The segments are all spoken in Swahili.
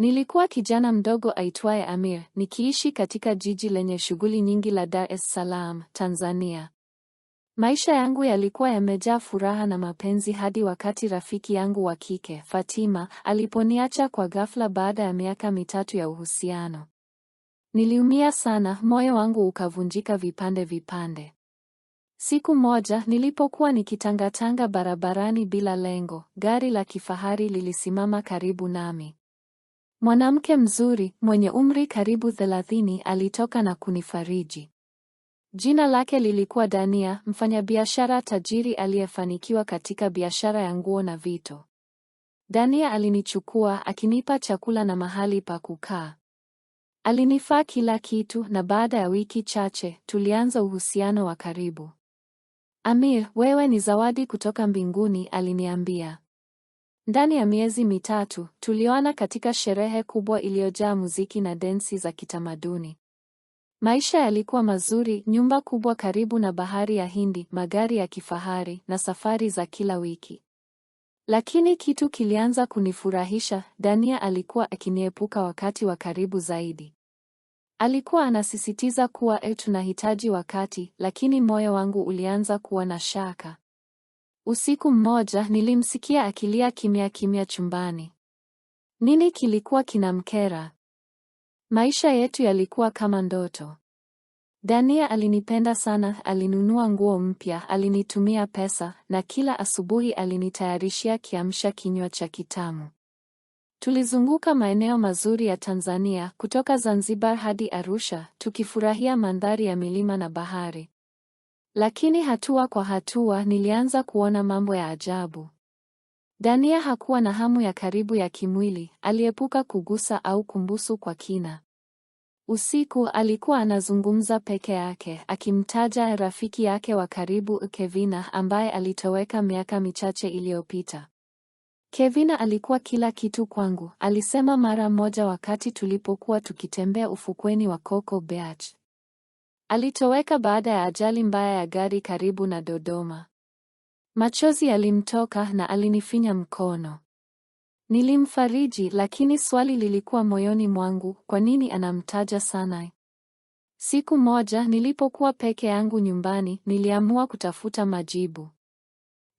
Nilikuwa kijana mdogo aitwaye Amir, nikiishi katika jiji lenye shughuli nyingi la Dar es Salaam, Tanzania. Maisha yangu yalikuwa yamejaa furaha na mapenzi hadi wakati rafiki yangu wa kike, Fatima, aliponiacha kwa ghafla baada ya miaka 3 ya uhusiano. Niliumia sana, moyo wangu ukavunjika vipande vipande. Siku moja, nilipokuwa nikitangatanga barabarani bila lengo, gari la kifahari lilisimama karibu nami. Mwanamke mzuri, mwenye umri karibu 30, alitoka na kunifariji. Jina lake lilikuwa Dania, mfanyabiashara tajiri aliyefanikiwa katika biashara ya nguo na vito. Dania alinichukua, akinipa chakula na mahali pa kukaa. Alinifaa kila kitu na baada ya wiki chache, tulianza uhusiano wa karibu. Amir, wewe ni zawadi kutoka mbinguni, aliniambia. Ndani ya miezi 3, tulioana katika sherehe kubwa iliyojaa muziki na densi za kitamaduni. Maisha yalikuwa mazuri, nyumba kubwa karibu na bahari ya Hindi, magari ya kifahari na safari za kila wiki. Lakini kitu kilianza kunifurahisha, Dania alikuwa akiniepuka wakati wa karibu zaidi. Alikuwa anasisitiza kuwa tunahitaji wakati, lakini moyo wangu ulianza kuwa na shaka. Usiku mmoja nilimsikia akilia kimya kimya chumbani. Nini kilikuwa kinamkera? Maisha yetu yalikuwa kama ndoto. Dania alinipenda sana, alinunua nguo mpya, alinitumia pesa, na kila asubuhi alinitayarishia kiamsha kinywa cha kitamu. Tulizunguka maeneo mazuri ya Tanzania, kutoka Zanzibar hadi Arusha, tukifurahia mandhari ya milima na bahari. Lakini hatua kwa hatua nilianza kuona mambo ya ajabu. Dania hakuwa na hamu ya karibu ya kimwili, aliepuka kugusa au kumbusu kwa kina. Usiku alikuwa anazungumza peke yake, akimtaja rafiki yake wa karibu Kevina ambaye alitoweka miaka michache iliyopita. Kevina alikuwa kila kitu kwangu, alisema mara moja wakati tulipokuwa tukitembea ufukweni wa Coco Beach. Alitoweka baada ya ajali mbaya ya gari karibu na Dodoma. Machozi yalimtoka na alinifinya mkono. Nilimfariji, lakini swali lilikuwa moyoni mwangu, kwa nini anamtaja sana? Siku moja nilipokuwa peke yangu nyumbani, niliamua kutafuta majibu.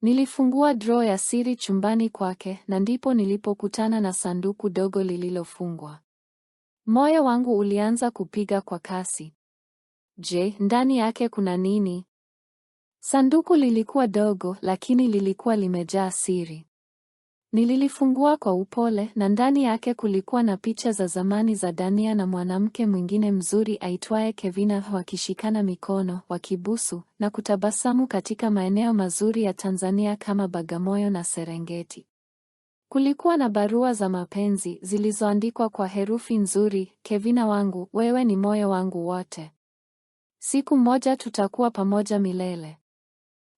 Nilifungua draw ya siri chumbani kwake na ndipo nilipokutana na sanduku dogo lililofungwa. Moyo wangu ulianza kupiga kwa kasi. Je, ndani yake kuna nini? Sanduku lilikuwa dogo lakini lilikuwa limejaa siri. Nililifungua kwa upole na ndani yake kulikuwa na picha za zamani za Dania na mwanamke mwingine mzuri aitwaye Kevina wakishikana mikono, wakibusu na kutabasamu katika maeneo mazuri ya Tanzania kama Bagamoyo na Serengeti. Kulikuwa na barua za mapenzi zilizoandikwa kwa herufi nzuri, Kevina wangu, wewe ni moyo wangu wote. Siku moja tutakuwa pamoja milele.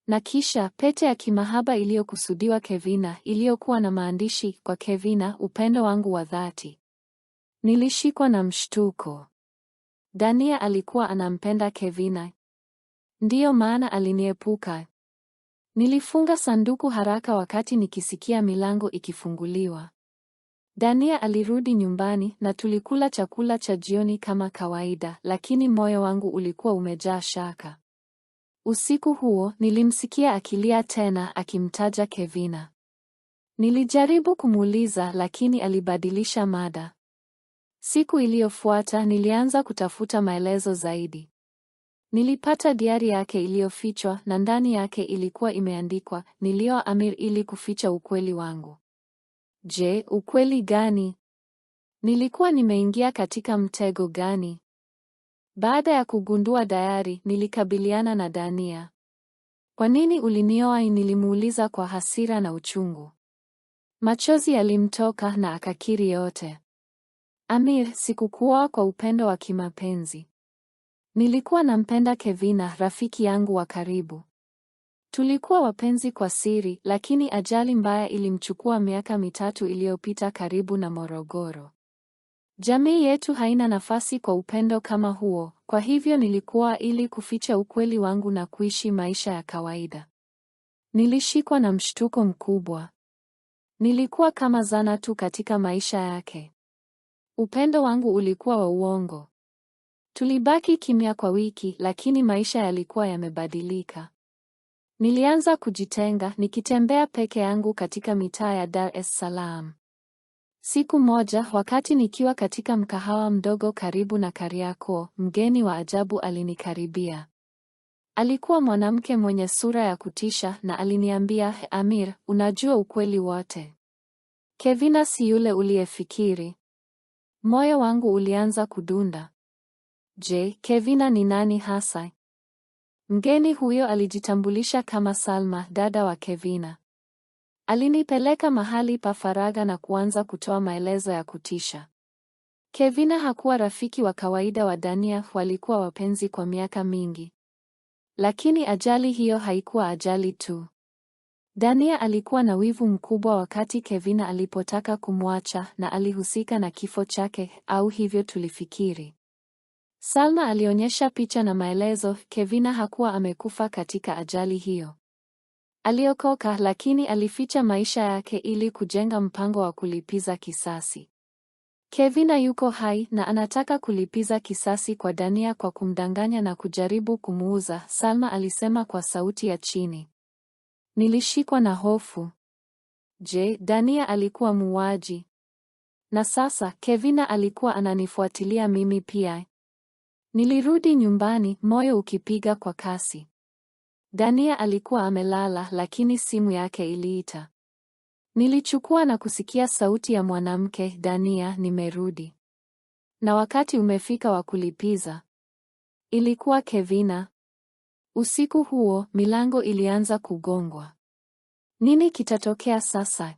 Na kisha pete ya kimahaba iliyokusudiwa Kevina, iliyokuwa na maandishi kwa Kevina, upendo wangu wa dhati. Nilishikwa na mshtuko. Dania alikuwa anampenda Kevina. Ndiyo maana aliniepuka. Nilifunga sanduku haraka wakati nikisikia milango ikifunguliwa. Dania alirudi nyumbani na tulikula chakula cha jioni kama kawaida, lakini moyo wangu ulikuwa umejaa shaka. Usiku huo nilimsikia akilia tena akimtaja Kevina. Nilijaribu kumuuliza lakini alibadilisha mada. Siku iliyofuata nilianza kutafuta maelezo zaidi. Nilipata diari yake iliyofichwa na ndani yake ilikuwa imeandikwa, nilioa Amir ili kuficha ukweli wangu. Je, ukweli gani? Nilikuwa nimeingia katika mtego gani? Baada ya kugundua dayari, nilikabiliana na Dania. Kwa nini ulinioa? Nilimuuliza kwa hasira na uchungu. Machozi yalimtoka na akakiri yote. Amir, sikukuoa kwa upendo wa kimapenzi. Nilikuwa nampenda Kevina, rafiki yangu wa karibu. Tulikuwa wapenzi kwa siri, lakini ajali mbaya ilimchukua miaka 3 iliyopita karibu na Morogoro. Jamii yetu haina nafasi kwa upendo kama huo, kwa hivyo nilikuwa ili kuficha ukweli wangu na kuishi maisha ya kawaida. Nilishikwa na mshtuko mkubwa. Nilikuwa kama zana tu katika maisha yake. Upendo wangu ulikuwa wa uongo. Tulibaki kimya kwa wiki, lakini maisha yalikuwa yamebadilika. Nilianza kujitenga, nikitembea peke yangu katika mitaa ya Dar es Salaam. Siku moja, wakati nikiwa katika mkahawa mdogo karibu na Kariakoo, mgeni wa ajabu alinikaribia. Alikuwa mwanamke mwenye sura ya kutisha na aliniambia, "Amir, unajua ukweli wote. Kevina si yule uliyefikiri." Moyo wangu ulianza kudunda. Je, Kevina ni nani hasa? Mgeni huyo alijitambulisha kama Salma, dada wa Kevina. Alinipeleka mahali pa faragha na kuanza kutoa maelezo ya kutisha. Kevina hakuwa rafiki wa kawaida wa Dania, walikuwa wapenzi kwa miaka mingi. Lakini ajali hiyo haikuwa ajali tu. Dania alikuwa na wivu mkubwa wakati Kevina alipotaka kumwacha na alihusika na kifo chake, au hivyo tulifikiri. Salma alionyesha picha na maelezo. Kevina hakuwa amekufa katika ajali hiyo. Aliokoka, lakini alificha maisha yake ili kujenga mpango wa kulipiza kisasi. Kevina yuko hai na anataka kulipiza kisasi kwa Dania kwa kumdanganya na kujaribu kumuuza, Salma alisema kwa sauti ya chini. Nilishikwa na hofu. Je, Dania alikuwa muuaji? Na sasa Kevina alikuwa ananifuatilia mimi pia. Nilirudi nyumbani, moyo ukipiga kwa kasi. Dania alikuwa amelala, lakini simu yake iliita. Nilichukua na kusikia sauti ya mwanamke, "Dania, nimerudi. Na wakati umefika wa kulipiza." Ilikuwa Kevina. Usiku huo, milango ilianza kugongwa. Nini kitatokea sasa?